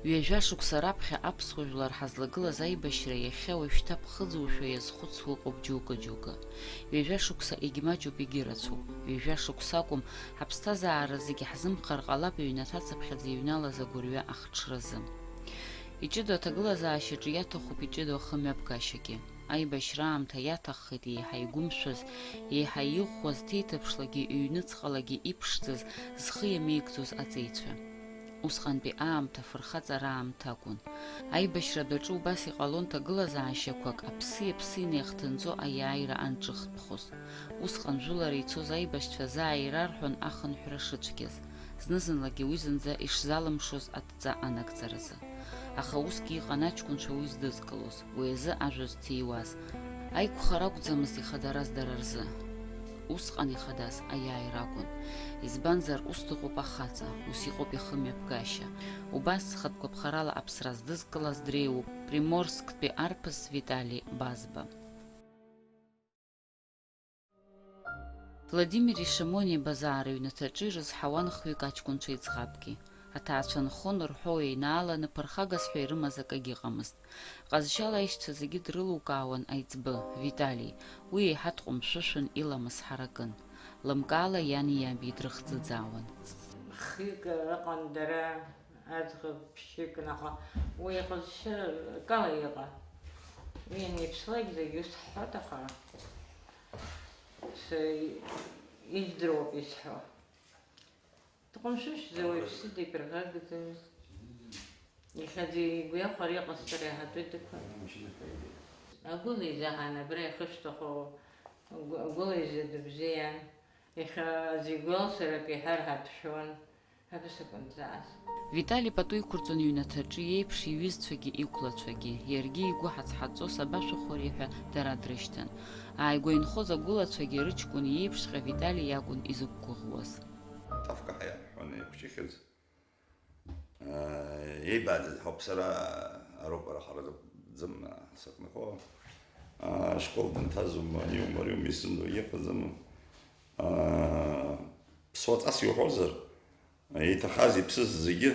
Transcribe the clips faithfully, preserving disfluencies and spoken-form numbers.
Ҩажәа шықәса раԥхьа аԥсуа жәлар ҳазлагылаз аибашьра иахьа уажәшьҭа ԥхыӡушәа иазхәыцуа ыҟоуп џьоукы-џьоукы. Ҩажәа шықәса егьмаҷуп, егьырацәоуп. Ҩажәа шықәса акәым, ҳаԥсҭазаара зегьы ҳзымхар ҟалап ҩнаҭацыԥхьаӡа иҩналаз агәырҩа ахҽразы. Иҷыдоу аҭагылазаашьаҿы иаҭахуп иҷыдоу ахымҩаԥгашьагьы. Аибашьра аамҭа иаҭаххеит еиҳа игәымшәаз, еиҳа иӷәӷәаз, ҭеиҭыԥшлагьы ҩныҵҟалагьы иԥшӡаз, зхы иамеигӡоз аҵеицәа. Усҟантәи аамҭа фырхаҵара аамҭа акәын. Аибашьратә аҿы убас иҟалон ҭагылазаашьақәак аԥси-аԥси инеихҭынҵо аиааира анҿыхтәхоз. Усҟан жәылара ицоз аибашьцәа заа ирарҳәон ахынҳәра шыцәгьаз, зны-зынлагьы уи зынӡа ишзалымшоз адҵа анагӡаразы. Аха усгьы иҟан аҷкәынцәа уи здызкылоз, уи азы ажәа зҭиуаз. Аиқәхара акәӡамызт ихадараз дара рзы. Усҟан ихадаз аиааира акәын. Избанзар, ус дыҟоуп ахаҵа, ус иҟоуп ихымҩаԥгашьа. Убас зхатә гәаԥхарала аԥсра здызкылаз дреиуоуп Приморсктәи арԥыс Витали Базба. Владимир Ишамониа Базаа рыҩнаҭаҿы ирызҳауан хҩык аҷкәынцәа иӡӷабгьы. Аҭаацәа нхон рҳәоу еинааланы ԥырхагас ҳәа ирымаз акагьы ыҟамызт. Ҟазшьала аишьцәа зегьы дрылукаауан аиҵбы, Витали. Уи еиҳа дҟәымшәышәын, иламыс ҳаракын. Лымкаала иани иаби дрыхӡыӡаауан. Хҩык ыҟан дара, аӡӷаб ԥшьҩык, аха уи иҟазшьа акала иҟан. Уи ианеиԥслак зегь ус ҳҳәоит, аха са издыруоуп исҳәо. Дҟәымшәышәӡа уаҩԥсы диԥырхагӡамызт. Иахьа зегь игәы иахәар иҟасҵар иаҳатәы дықәын. Агәыла изаҳан абра ихышәҭахо, агәы-, агәыла изы дыбзиан. Иахьа зегь гәалсрак иҳәар ҳаҭшәон, абас акәын дзааз. Витали пату иқәырҵон иҩнаҭаҿы иеиԥш иҩызцәагьы иқәлацәагьы, иаргьы игәы ҳаҵҳаҵо сабашәыхәари ҳәа дара дрышьҭан. Ааигәа инхоз агәылацәагьы рыҷкәын иеиԥшҵәҟьа Витали иакәын изықәгәыӷуаз. Тавка ҳәа иаҳҳәон ихәҷыхьыз. Еибааӡаз ҳауп сара, ароуп ара ҳара зықәӡам сыҟныҟәо. Ашкол данҭазума, аниума, ариума исымоу иҟаӡам. Ԥсуаҵас иуҳәозар, иҭахаз иԥсыз зегьы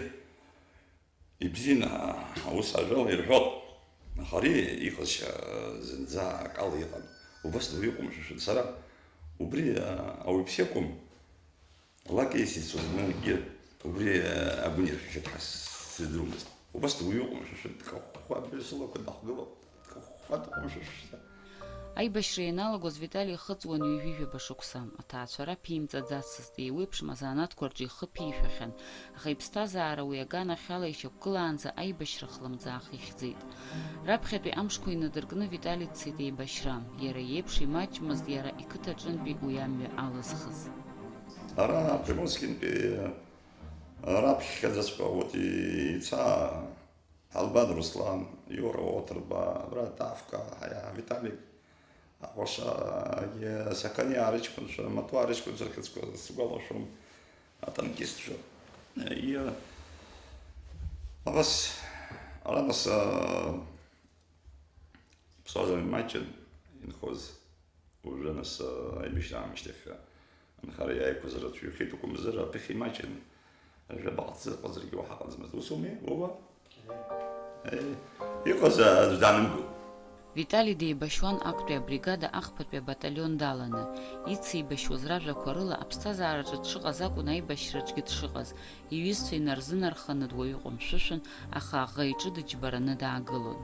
ибзианы аус ажәала ирҳәон. Аха ари иҟазшьа зынӡа акала иҟан. Убас дуаҩы иҟоумшәа шәыд сара. Убри ауаҩԥсы иакәым. Лак еисицуаз, зынгьы убри агәы нирхьыхьит ҳәа сыздыруамызт. Убас дуаҩы ыҟоумшәа шәыд, дкахәхәа абырсылақәа дахгылоуп, дкахәхәа дыҟоумшәа шәыда. Аибашьра ианалагоз Витали ихыҵуан ҩажәи жәаба шықәса. Аҭаацәара ԥимҵаӡацызт, еиуеиԥшым азанааҭқәа рҿы ихы ԥишәахьан, аха иԥсҭазаара уи аганахьала ишьақәгылаанӡа аибашьра хлымӡаах ихьӡеит. Раԥхьатәи амшқәа инадыркны Витали дцеит еибашьра. Иара иеиԥш имаҷмызт иара иқыҭаҿынтәи уи амҩа алызхыз. Ара Приморскинтәи раԥхьаӡаҵәҟьа урҭ ица Ҳалбан Руслан, Иора Оҭырба, абра Тавка, ҳаиа Виталик, Аҟәашагьы, Сақаниаа рыҷкәынцәа, Матуаа рыҷкәынцәа рхьыӡқәа сгәалашәом, атанкистцәа. Иа-, абас, ара нас, а, ԥсуазар имаҷын инхоз. Уажәы, нас, аибашьра аамышьҭахь анхара иааиқәаз рацәаҩхеит, акәымзар, аԥыхьа имаҷын, жәаба ҟаҵа ыҟазаргьы уаҳа ыҟаӡамызт. Ус ауми, Вова? Э, иҟаз аӡә данымгылт. Витали деибашьуан актәи абригада ахԥатәи абаталион даланы. Ицеибашьуаз ражәақәа рыла, аԥсҭазаараҿы дшыҟаз акәын аибашьраҿгьы дшыҟаз, иҩызцәа инарзынарханы дуаҩы ҟәымшәышәын, аха аӷа иҿы дыџьбараны даагылон.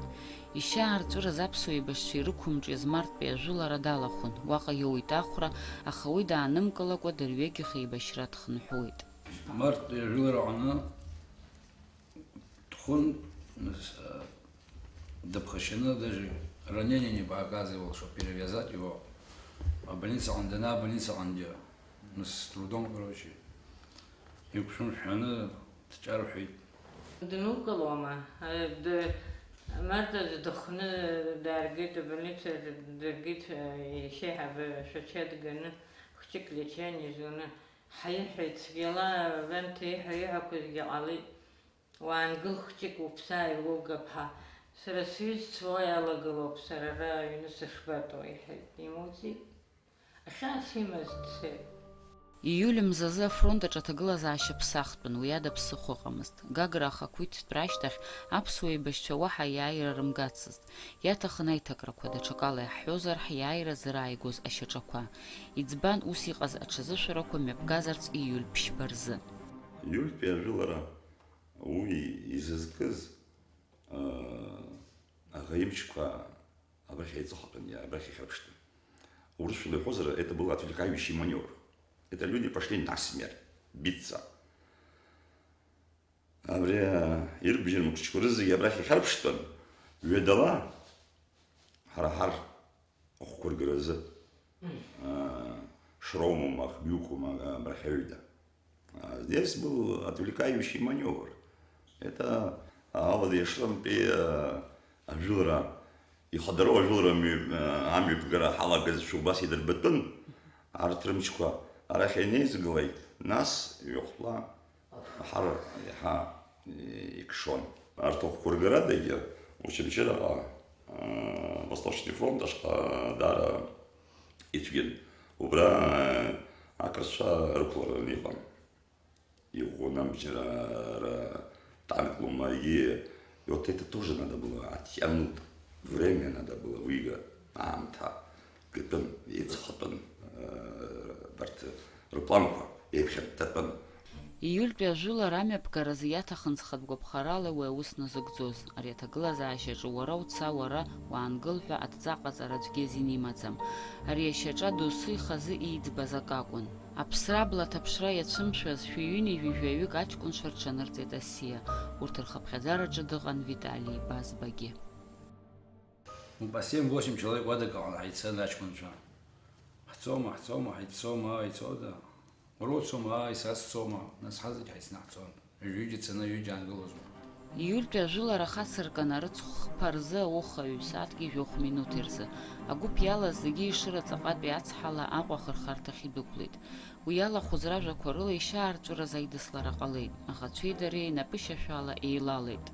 Ишьаарҵәыраз аԥсуа еибашьцәа ирықәымҿиаз марттәи ажәылара далахәын, уаҟа иоуит ахәра, аха уи даанымкылакәа дырҩегьых еибашьра дхынҳәуеит. Марттәи ажәылара аҟны дхәын, нас, а, дыԥхашьаны, даже ранение не показывал, чтобы перевязать его. А больницаҟны, дана больницаҟынгьы, нас, с трудом, короче, иқәшәымшәаны дҿарҳәеит. Днукылома? Д-, Марҭа дыхәны дааргеит, абольница дыргеит, ишьеиҳабы Шәача дганы, хәҷык лечение зуны, ҳаиҳәеит, цәгьала Ванҭа ииҳәа-, ииҳәақәозгьы ҟалеит. Уаангыл хәҷык уԥсы ааилугап ҳәа. Сара сҩызцәа уа иалагылоуп, сара ара аҩны сышбатәу, иҳәеит, имуӡеит. Ахьаас имаз дцеит. Ииуль мзазы афронт аҿы аҭагылазаашьа ԥсахтәын, уи ада ԥсыхәа ыҟамызт. Гагра ахақәиҭтәра ашьҭахь аԥсуа еибашьцәа уаҳа иааира рымгацызт. Иаҭахын аиҭакрақәа, даҽакала иаҳҳәозар, ҳиааира зырааигоз ашьаҿақәа. Иӡбан ус иҟаз аҽазышәарақәа мҩаԥгазарц ииуль ԥшьба рзы. Ииультәи ажәылара уи изызкыз, аа, аӷа имчқәа абрахь еиҵыхатәын, иа-, абрахь ихьырԥштәын. Урысшәала иҳәозар, это был отвлекающий маневр. Это люди пошли на смерть, биться. Абри, а, ирбжьан мықәчқәа рызегьы абрахь ихьарԥштәын, ҩадала, ҳара ҳар ахәқәыргаразы, а, Шроумома, Хбиукома, а, абрахь аҩда. А здесь был отвлекающий маневр. Это Алладеи Шрантәи, а, ажәылара, ихадароу ажәылара амҩа-, а, амҩаԥгара ҳалагазшәа убас идырбатәын, арҭ рымчқәа арахь инеизыглеит, нас ҩахәла Аҳар иаҳа икшон. Арҭ ахәқәыргарадагьы Очамчыраҟа, аа, Восточный фронт ашҟа даара ицәгьан. Убра, аа, ақырҭцәа рықәлараны иҟан. Иӷәӷәаны абџьар, ара, танк лома, и вот это тоже надо было оттянуть. Время надо было выиграть. Аамҭа гатәын, еиҵыхатәын, э, абарҭ рпланқәа еиԥхьырттатәын. Ииультәи ажәылара амҩаԥгаразы иаҭахын зхатә гәаԥхарала уи аус назыгӡоз. Ари аҭагылазаашьаҿы уара уца, уара уаангыл ҳәа адҵа ҟаҵара аӡәгьы азин имаӡам. Ари ашьаҿа доусы ихазы ииӡбаз акы акәын. Аԥсра абла аҭаԥшра иацәымшәаз, шәи ҩынҩажәи жәаҩык аҷкәынцәа рҽанырҵеит асиа. Урҭ рхыԥхьаӡараҿы дыҟан Витали Базбагьы. По семь-восемь человек уадак аҟны ҳаиццан аҷкәынцәа. Ҳцома, ҳцома, ҳаиццома, ицода? Уара уцома, ааи, са сцома, нас ҳазегь ҳаицны ҳцон. Ҩыџьа цаны ҩыџьа аангылозма. Ииультәи ажәылара хацыркын арыцхә хԥа рзы ауха ҩ-сааҭки жәохә минуҭи рзы. Агәыԥ иалаз зегьы Ешыра ҵаҟатәи ацҳала Аҟәа ахырхарҭахь идәықәлеит. Уи ала ахәыцра ажәақәа рыла ишьаарҵәыраз аидыслара ҟалеит. Аӷацәеи дареи напышьашәала еилалеит.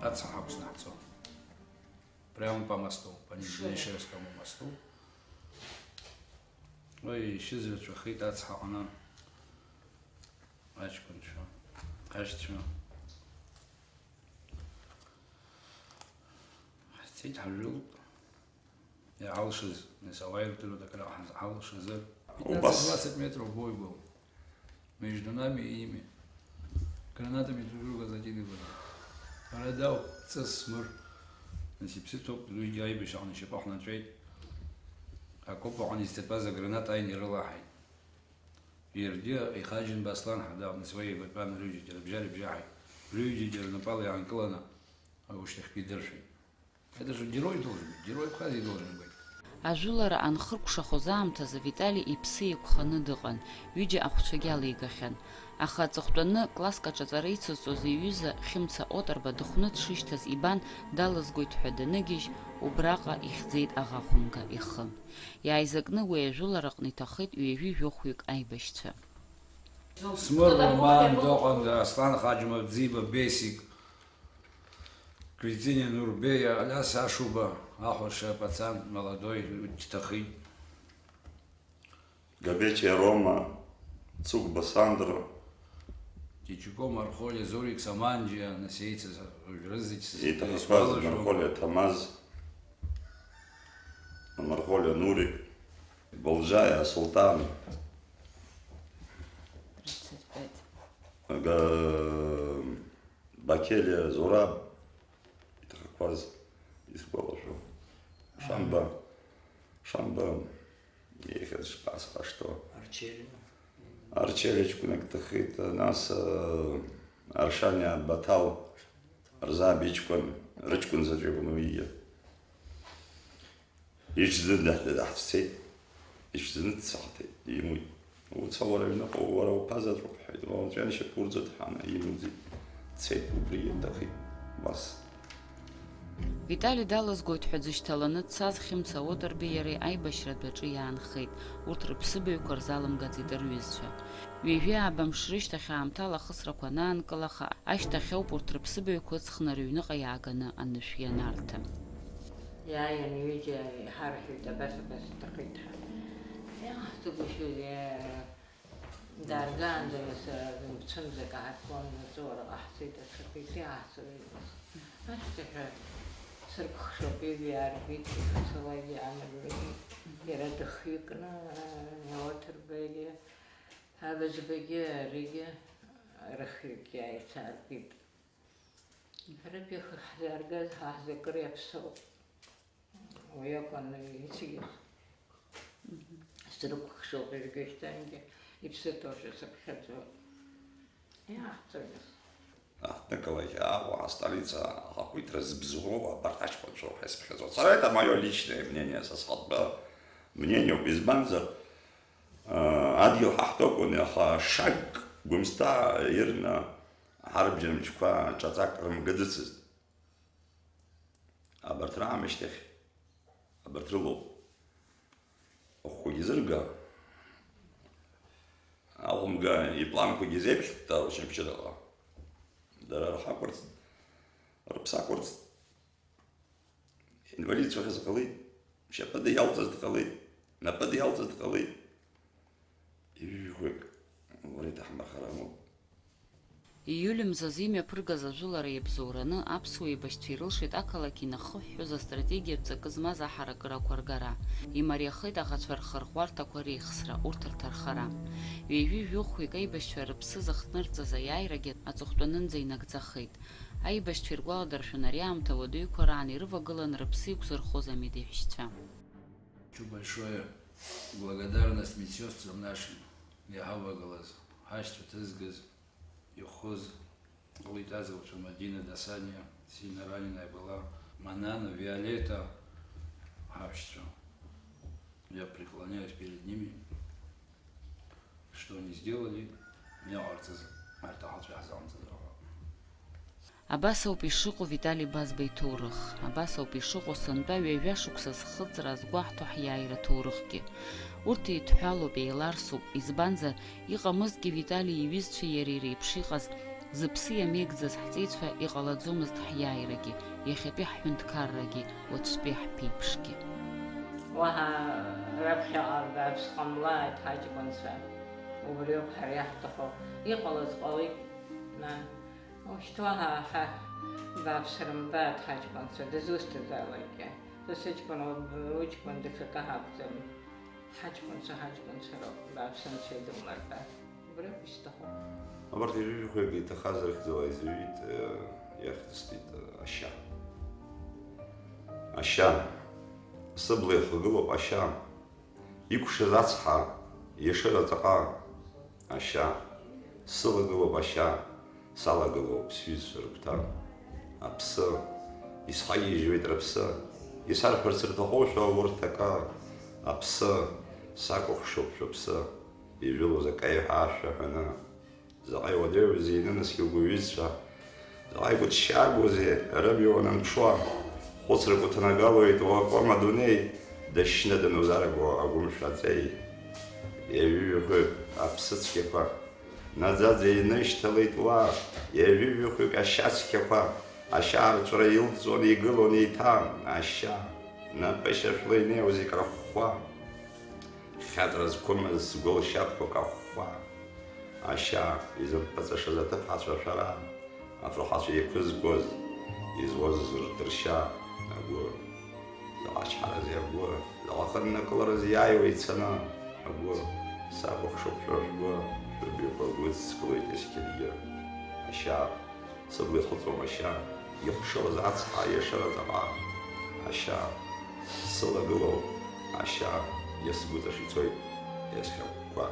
Ацҳа ҳақәсны ҳцон. Прямо по мосту, по Нижнеишерскому мосту. Уи ишьызрацәахеит ацҳаҟны аҷкәынцәа, ҳашьцәа. Ҳцеит, ҳажәылт. Иҳалшаз, нас ауаа ирдыруеит акрааҳа ҳалшазар. Убас. Пятнадцать-двадцать метров бой был. Между нами и ими. Гранатами друг друга закидывали. Ара дауп, ҵыс смыр. Нас иԥсы ҭоуп, уигьы аибашьраҟны ишьапы ҳнаҵәеит. Акоп аҟны изҭатәаз аграната ааины ирылаҳаит. Иаргьы ихаџьымба Аслан ҳәа дауп, нас уи еибатәан рҩыџьагьы рыбжьара ибжьаҳаит. Рҩыџьагьы рнапала иаанкыланы ушьҭахьтәи идыршәит. Это же герой должен быть, герой Абхазии должен быть. Ажәылара анхыркәшахоз аамҭазы Витали иԥсы еиқәханы дыҟан, ҩыџьа ахәцәагьы алеигахьан. Аха аҵыхәтәаны класск аҿы аҵара ицызҵоз иҩыза Хьымца Отарба дыхәны дшышьҭаз ибан, далызгоит ҳәа даныгьежь, убраҟа ихьӡеит аӷа хәымга ихы. Иааизакны уи ажәылараҟны иҭахеит ҩажәи жәохәҩык аибашьцәа. Смыр Роман, Доҟанда, Аслан Хаџьмавӡиба, Бесик. Квитиня Нурбея, Алиас Ашуба, ахәаша пацан, молодой, дҭахеит. Габечиа Рома, Цугба Сандро. Кичуко Мархолиа, Зурик Саманџиа, нас еицыз, уажә рызегь сызгәалашәом. Иҭахақәаз Мархолиа Ҭамаз, Мархолиа Нурик, Болџаиа Сулҭан. Тридцать пять. Ага, Бакелиа Зураб, иҭахақәаз исгәалашәо. Шамба, Шамба, ихьыз шԥасхашҭуа. Арчелиа. Арчелиа ҷкәынак дҭахеит, нас, э, Аршаниа Баҭал, Рзаби иҷкәын, рыҷкәын заҵәык уигьы. Иҽӡаны даҳ-, даҳцәцеит, иҽӡаны дцахҭеит, имуит. Уца уара аҩныҟа, уара уԥа заҵәуп, ҳҳәеит, уара уҵәҩаншьап урӡа дҳәаны имуӡеит, дцеит, убри иаҭахеит, убас. Витали далызгоит ҳәа дзышьҭаланы дцаз Хьымца Отарбеи иареи аибашьратә аҿы иаанхеит, урҭ рыԥсыбаҩқәа рзалымгаӡеит рҩызцәа. Ҩажәи ааба мшы рышьҭахь аамҭала ахысрақәа анаанкылаха, ашьҭахь ауп урҭ рыԥсыбаҩқәа ыҵхны рыҩныҟа иааганы анышә ианарҭа. Иааин ҩыџьа иҳарҳәеит, абас, абас иҭахеит ҳәа. Иаҳҭагәышьоузеи, Дааргаанӡа нас, ы, мцәымзак ааргон, аҵәуара ҟаҳҵеит, аҽакы иҭиааҳҵоит. Ашьҭахь, ы, сыркәыхшоуп, ижәҩа ааргеит, ихацалак иаанагоит. Иара дыхҩыкны, ы, Неоҭырбагьы, Абыжьбагьы, аригьы рыхҩык иааицааргеит. Ҳарантәи ҳзааргаз ҳа ҳзы акыр иаԥсоуп. Уи акәын иҵегьы. Срыкәыхшоуп иаргьы шьҭангьы. Иԥсы ҭоушәа сыԥхьаӡоит. Иаҳҵоит. Аҳҭнықалақь Аҟәа астолица ахақәиҭра збзоуроуп абарҭ аҷкәынцәа ҳәа исыԥхьаӡоит. Сара, это моё личное мнение, са схатәы мнениоуп, избанзар, аа, адгьыл ҳаҳҭо акәын, аха шак Гәымсҭа ирны ҳарбџьар мчқәа ҿаҵак рымгаӡацызт. Абарҭ раамышьҭахь, абарҭ рылоуп. Ахәқәагьы зырга, Аҟәымга ипланқәагьы зеиԥхьыттаа Очамчыраҟа. Дара рхы ақәырҵт, рыԥсы ақәырҵт, инвалидцәахьаз ҟалеит, шьапыда иалҵыз дҟалеит, напыда иалҵыз дҟалеит. Ҩажәаҩык уара иҭаҳмырхар амоуп. Ииуль мзазы имҩаԥыргаз ажәылара иабзоураны аԥсуа еибашьцәа ирылшеит ақалақь инахыҳәҳәоз астратегиатә ҵакы змаз аҳаракырақәа ргара. Имариахеит аӷацәа рхырӷәӷәарҭақәа реихсра, урҭ рҭархара. Ҩажәи жәохәҩык аибашьцәа рыԥсы зыхҭнырҵаз аиааирагьы аҵыхәтәанынӡа инагӡахеит. Аибашьцәа иргәаладыршәон ари аамҭа уадаҩқәа раан ирывагылан рыԥсы иқәзырхоз амедеҳәшьцәа. Хочу большое благодарность медсёстрам нашим, иҳавагылаз, ҳашьцәа ҭызгаз, ихәыз, Луитазовцәа Мадина, Дасаниа, сильно раненая была, Манана, Виолетта, ҳашьцәа. Я преклоняюсь перед ними, что они сделали, иҟарҵаз арҭ аҳәынҵәа иаҳзаанӡадырҟа. Абас ауп ишыҟоу Витали Базба иҭоурых. Абас ауп ишыҟоу сынтәа ҩажәа шықәса зхыҵра азгәаҳҭо ҳиааира ҭоурыхгьы. Урҭ еидҳәалоуп, еиларсуп, избанзар, иҟамызҭгьы Витали иҩызцәеи иареи реиԥш иҟаз, зыԥсы иамеигӡаз ҳҵеицәа иҟалаӡомызт ҳиааирагьы, иахьатәи ҳҳәынҭқаррагьы, уаҵәтәи ҳԥеиԥшгьы. Уаҳа раԥхьаҟа бааԥс ҟамлааит ҳаҷкәынцәа, убриоуп ҳара иаҳҭаху, иҟалаз ҟалеит, нан. Ушьҭуа ҳа, ҳа, бааԥс рымбааит ҳаҷкәынцәа, дызусҭазаалакгьы. Са сыҷкәын, уҷкәын даҽакы ҳакәӡам. Ҳаҷкәынцәа, ҳаҷкәынцәа роуп, бааԥс анцәа идумыртәа. Убриоуп исҭаху. Абарҭ ҩажәи жәохәҩык иҭахаз рыхьӡала изҩит, э, иахьӡысҭеит, э, ашьа. Ашьа. Сыбла ихагылоуп ашьа. Икәшаз ацҳа, иашыра ҵаҟа, ашьа, сылагылоуп ашьа, салагылоуп сҩызцәа рыгәҭа. Аԥсы, исхагьежьуеит рыԥсы, исарҳәарц рҭахушәа урҭ акы, аԥсы, сакәыхшоуп шәыԥсы, ижәылоз акаиҳәа ашәа ҳәаны. Заҟа иуадаҩузеи инанаскьоу уҩызцәа, заҟа игәыҭшьаагоузеи рымҩа уанымԥшуа, хәыцрак уҭанагалоит уакуам адунеи, дашьны данузарго агәымшәа аҵеи. Ҩажәи жәохәҩык аԥсыцқьақәа наӡаӡа инышьҭалеит уа, ҩажәи жәохәҩык ашьацқьақәа ашьаарҵәра илҵуан, игылон еиҭа ашьа, напышьашәла инеиуаз икрахәхәа. Хьаҵра зқәымыз сгәылшьапқәа кахәхәа, ашьа изымпыҵашаз аҭыԥҳацәа шәара, афырхацәа еиқәызгоз, изуаз рдыршьа агәы. Заҟа чҳаразеи агәы, заҟа хыннакылараз иааиуа ицаны агәы, сакәыхшоуп шәара шәгәы, шәыбаҩқәа гәыҵскылоит есқьынгьы. Ашьа. Сыбла ихыҵуам ашьа, иҟәшылаз ацҳа, иашара ҵаҟа, ашьа. Сылагылоуп ашьа, иасгәыҵаш ицоит иасхьахәқәа.